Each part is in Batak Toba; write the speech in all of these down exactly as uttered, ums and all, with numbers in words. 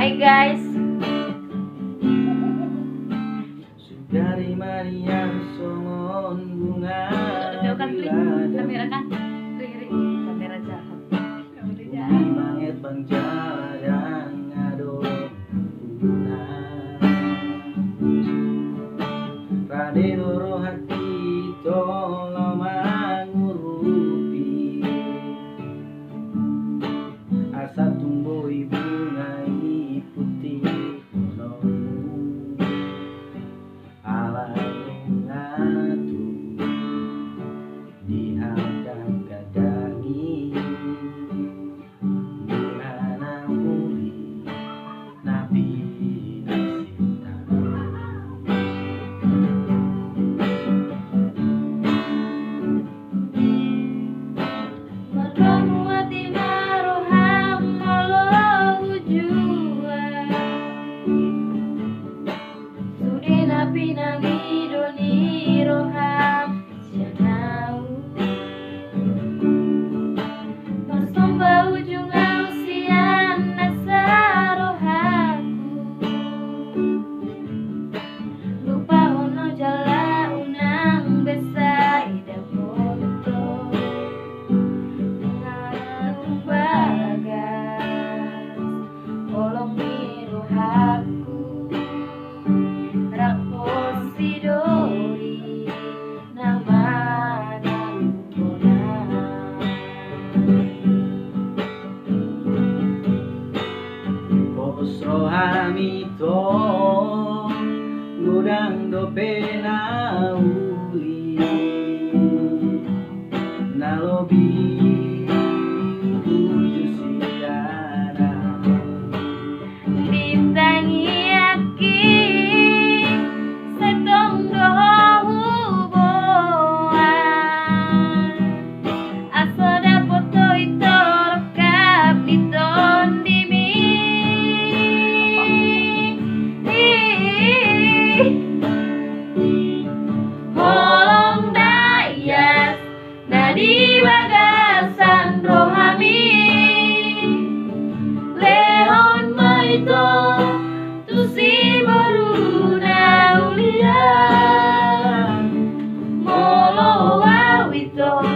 Hai guys. Sugari manian songon bunga. Kamera kan? Riri, kamera jahat. Bumi manget bang jala dang adong. Rade do rohanta tolo mangurupi. Asa tung boi bunga i putihononmu. Alai nunga tubu di hangkang gadang i. Bunga na uli na pinasita. Marpamuati ma roham molo hujua. Sude na pinangido ni roham sian ahu. Marsomba ujung ahu sian nasa rohangku. Lupahon ho jala unang be sai dapothon. Nganu bagas holong ni rohangku. Rap hon sidoli na manangihon ahu. Pos roham i tong godang dope na uli na lobi uju sian ahu. Di tangiangki sai tong do ho huboan. Asa dapot ho i torop rap di tondimi. Holong daias na di bagasan rohami. Lehon ma i tong tu si boru na ulian. Molo ahu i tong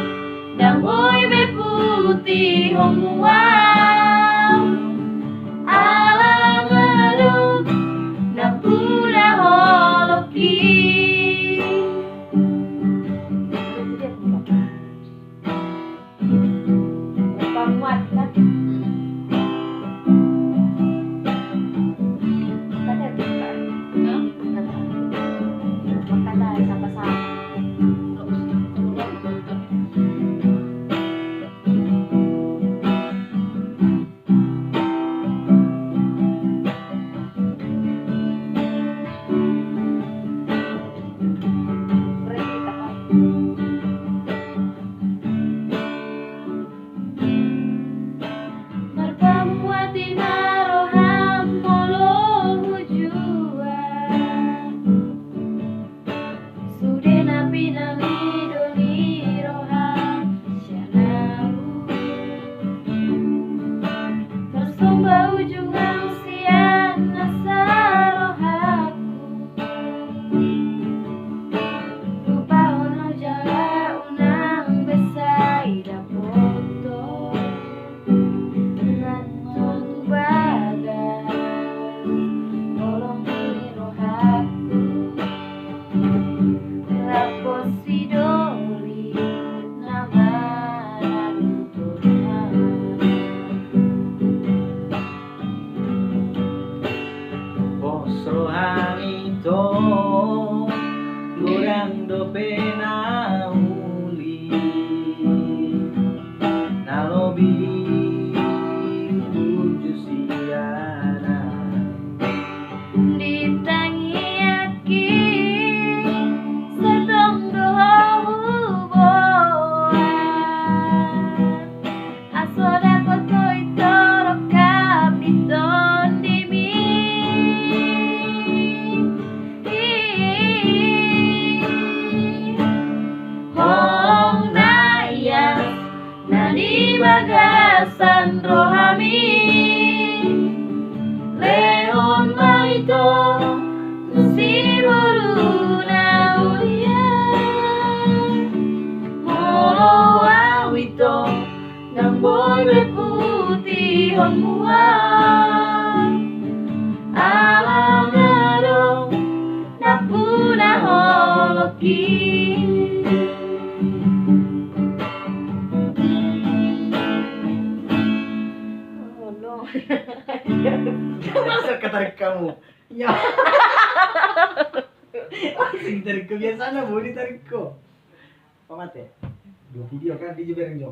dang boi be putihonmu ahu. Ala ngadong na puna holongki. Pamuat kan? Kada buka. Hah? Buka. Buka dah, sama-sama. Marpamuati ma roham molo hujua. Sude na pinangido ni roham sian ahu. Tarsomba ujung ahu sian nasa rohangku. Lupahon ho jala unang be sai dapothon. Nang tu bagas holong ni rohangku. Rap hon sidoli na manangihon ahu. Pos roham i tong godang dope na uli na lobi uju sian ahu. Di tangiangki sai tong do ho huboan. Asa dapot ho i torop rap di tondimi. Ala na dong na puna holongki. Masa katarik hamu? Ya. Masa katarik hamu, biasana boi ditarik hamu. Pamate. Dua video kan, di Jebereng jo.